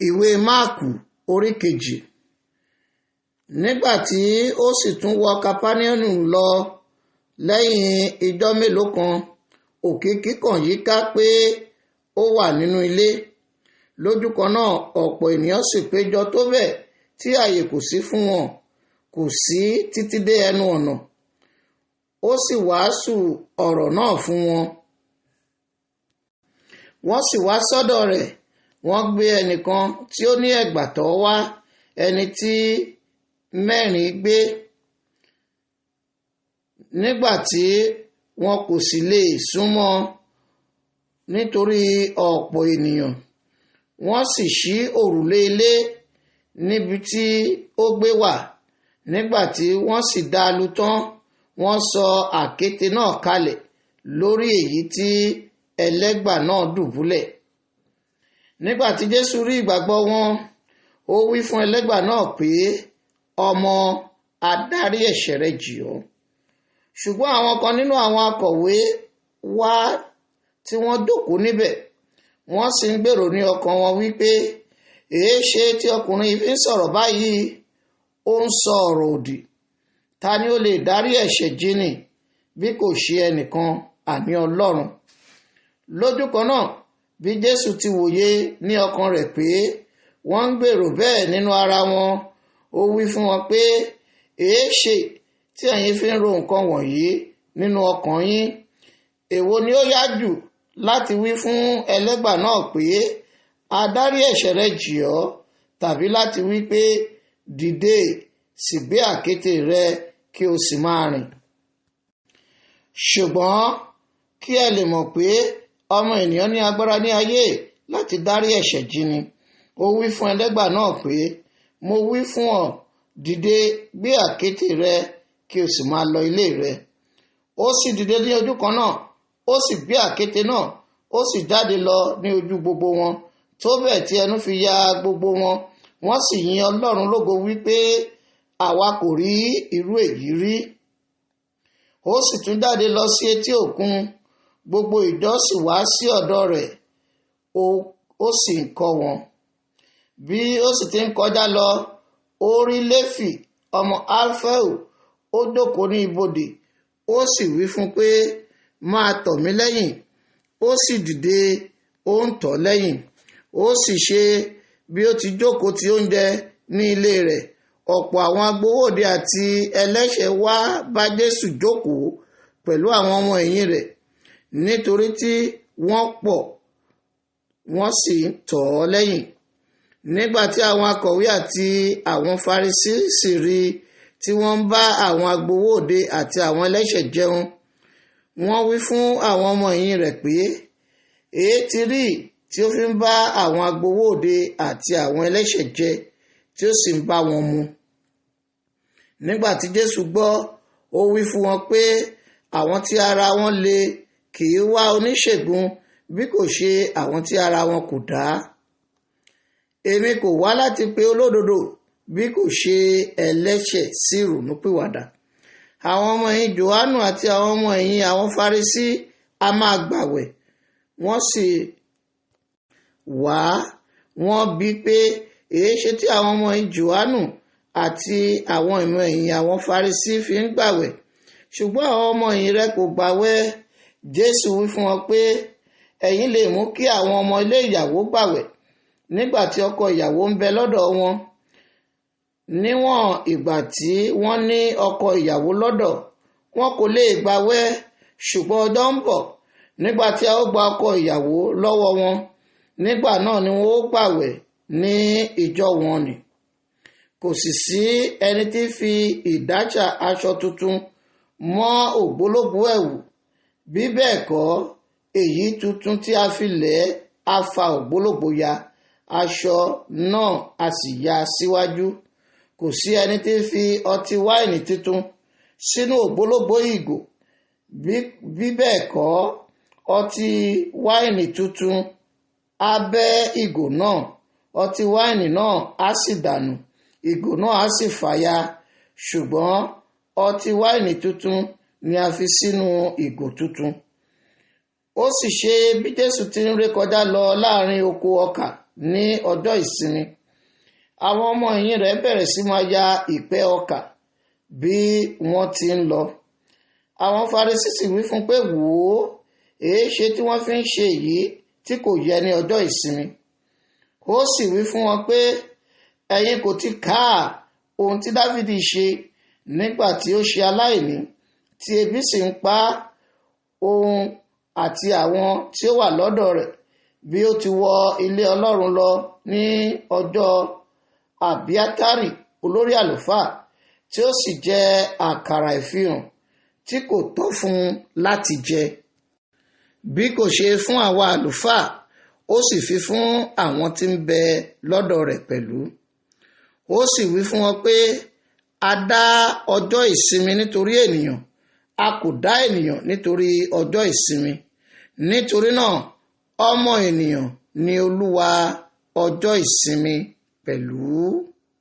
Ìwé Máàkù orí 2. Nígbà tí ó sì tún wọ Kapaniọ́nù lọ lẹ́yìn ijọ́ mélòó kan, òkìkí kàn yíká pé ó wà nínú ilé. Lójú kan náà, ọ̀pọ̀ ènìyàn sì péjọ tó bẹ́ẹ̀ tí ààyè kò sí fún wọn, kò sí títí dé ẹnu ọ̀nà. Ó sì wàásù ọ̀rọ̀ náà fún wọn. Wọ́n sì wá sọ́dọ̀ rẹ̀, wọ́n gbé ẹnìkan tí ó ní ẹ̀gbàtọ́ wá, ẹni tí mẹ́rin gbé. Nígbà tí wọn kò sì lè súnmọ́ nítorí ọ̀pọ̀ ènìyàn, wọ́n sì ṣí òrùlé ilé níbi tí ó gbé wà. Nígbà tí wọ́n sì dá a lu tán, wọ́n sọ àkéte náà kalẹ̀ lórí èyí tí ẹlẹ́gbà náà dùbúlẹ̀. Nígbà tí Jésù rí ìgbàgbọ́ wọn, ó wí fún ẹlẹ́gbà náà pé, ọmọ, a dárí ẹ̀ṣẹ̀ rẹ jì ọ́. Ṣùgbọ́n àwọn kan nínú àwọn akọ̀wé wá tí wọ́n jókòó níbẹ̀, wọ́n sì ń gbèrò ní ọkàn wọn wípé, èéṣe tí ọkùnrin yìí fi ń sọ̀rọ̀ báyìí? Ó ń sọ ọ̀rọ̀ òdì. Ta ni ó lè dárí ẹ̀ṣẹ̀ jìnnì bí kò ṣe ẹnìkan, àní Ọlọ́run? Lójú kan náà, bí Jésù ti wòye ní ọkàn rẹ̀ pé wọ́n ń gbèrò bẹ́ẹ̀ nínú ara wọn, ó wí fún wọn pé, èéṣe tí ẹ̀yin fi ń ro nǹkan wọ̀nyí nínú ọkàn yín? Èwo ni ó yá jù láti wí fún ẹlẹ́gbà náà pé, a dárí ẹ̀ṣẹ̀ rẹ jì ọ́, tàbí láti wí pé, dìde, sì gbé àkéte rẹ kí o sì máa rìn? Ṣùgbọ́n kí ẹ lè mọ̀ pé ọmọ ènìyàn ní agbára ní ayé láti dárí ẹ̀ṣẹ̀ jìnnì, ó wí fún ẹlẹ́gbà náà pé, mo wí fún ọ, dìde, gbé àkéte rẹ kí o sì máa lọ ilé rẹ. Ó sì dìde ní ojú kan náà, ó sì gbé àkéte náà, ó sì jáde lọ ní ojú gbogbo wọn, tó bẹ́ẹ̀ tí ẹnu fi ya gbogbo wọn. Wọ́n sì yin Ọlọ́run lógo wípé, àwa kò rí irú èyí rí. Ó sì tún jáde lọ sí etí òkun, gbogbo ìjọ sì wá sí ọ̀dọ̀ rẹ̀, ó sì ń kọ́ wọn. Bí ó sì ti ń kọjá lọ, ó rí Léfì ọmọ Alfeu, ó jókòó ní ibodè, ó sì wí fún pé, máa tọ̀ mí lẹ́yìn. Ó sì dìde, ó ń tọ̀ lẹ́yìn. Ó sì ṣe bí ó ti jókòó ti oúnjẹ ní ilé rẹ̀, ọ̀pọ̀ àwọn agbowóde àti ẹlẹ́ṣẹ̀ wá bá Jésù jókòó pẹ̀lú àwọn ọmọ ẹ̀yìn rẹ̀, nítorí tí wọ́n pọ̀, wọ́n sì ń tọ̀ ọ́ lẹ́yìn. Nígbà tí àwọn akọ̀wé àti àwọn Farisí sì rí tí wọ́n ń bá àwọn agbowóde àti àwọn ẹlẹ́ṣẹ̀ jẹun, wọ́n wí fún àwọn ọmọ ẹ̀yìn rẹ̀ pé, èé ti rí tí ó fi ń bá àwọn agbowóde àti àwọn ẹlẹ́ṣẹ̀ jẹ, tí ó sì ń bá wọn mu? Nígbà tí Jésù gbọ́, ó wí fún wọn pé, àwọn tí ara wọn le kì í wá oníṣègùn bí kò ṣe àwọn tí ara wọn kò dá. Èmi kò wá láti pe olódodo bí kò ṣe ẹlẹ́ṣẹ̀ sí ìrònúpìwàdà. Àwọn ọmọ ẹ̀yìn Jòhánù àti àwọn ọmọ ẹ̀yìn àwọn Farisí a máa gbàwẹ̀, wọ́n sì wá, wọ́n bi pé, èéṣe tí àwọn ọmọ ẹ̀yìn Jòhánù àti àwọn ọmọ ẹ̀yìn àwọn Farisí fi ń gbàwẹ̀, ṣùgbọ́n àwọn ọmọ ẹ̀yìn rẹ̀ kò gbàwẹ̀? Jésù wí fún wọn pé, ẹ̀yin lè mú kí àwọn ọmọ ilé ìyàwó gbàwẹ̀ nígbà tí ọkọ ìyàwó ń bẹ lọ́dọ̀ wọn. Níwọ̀n ìgbà tí wọ́n ní ọkọ ìyàwó lọ́dọ̀, wọn kò lè gbàwẹ̀, ṣùgbọ́n ọjọ́ ń bọ̀ nígbà tí a ó gba ọkọ ìyàwó lọ́wọ́ wọn. Nígbà náà ni wọ́n ó gbàwẹ̀ ní ìjọ wọn nì. Kò sì sí ẹni tí fi ìdáṣà aṣọ tuntun mọ́ ògbólógbòó ẹ̀wù. Bí bẹ́ẹ̀ kọ́, èyí tuntun tí a fi lẹ̀ á fa ògbólógbòó ya, aṣọ náà a sì ya síwájú. Kò sí ẹni tí fi ọtí wáìnì tuntun sínú ògbólógbòó ìgò. Bí bẹ́ẹ̀ kọ́, ọtí wáìnì tuntun á bẹ́ ìgò náà, ọtí wáìnì náà á sì dànù, ìgò náà á sì fàya. Ṣùgbọ́n ọtí wáìnì tuntun ni a fi sínú ìgò tuntun. Ó sì ṣe bí Jésù ti ń rékọjá lọ láàrin oko ọkà ní ọjọ́ ìsinmi. Àwọn ọmọ ẹ̀yìn rẹ̀ bẹ̀rẹ̀ sí máa ya ìpẹ́ ọkà bí wọ́n ti ń lọ. Àwọn Farisí sì wí fún pé, wò ó, èéṣe tí wọ́n fi ń ṣe èyí tí kò yẹ ní ọjọ́ ìsinmi? Ó sì wí fún wọn pé, ẹ̀yin kò ti kà á ohun tí Dáfídì ṣe nígbà tí ó ṣe aláìní, tí ebi sì ń pa òun àti àwọn tí ó wà lọ́dọ̀ rẹ̀, bí ó ti wọ ilé Ọlọ́run lọ ní ọjọ́ Àbíátárì olórí àlùfáà, tí ó sì jẹ àkàrà ìfihàn tí kò tọ́ fún un láti jẹ, bí kò ṣe fún àwa àlùfáà, ó sì fi fún àwọn tí ń bẹ lọ́dọ̀ rẹ̀ pẹ̀lú. Ó sì wí fún wọn pé, a dá ọjọ́ ìsinmi nítorí ènìyàn, a kò dá ènìyàn nítorí ọjọ́ ìsinmi. Nítorí náà, ọmọ ènìyàn ni Olúwa ọjọ́ ìsinmi pẹ̀lú.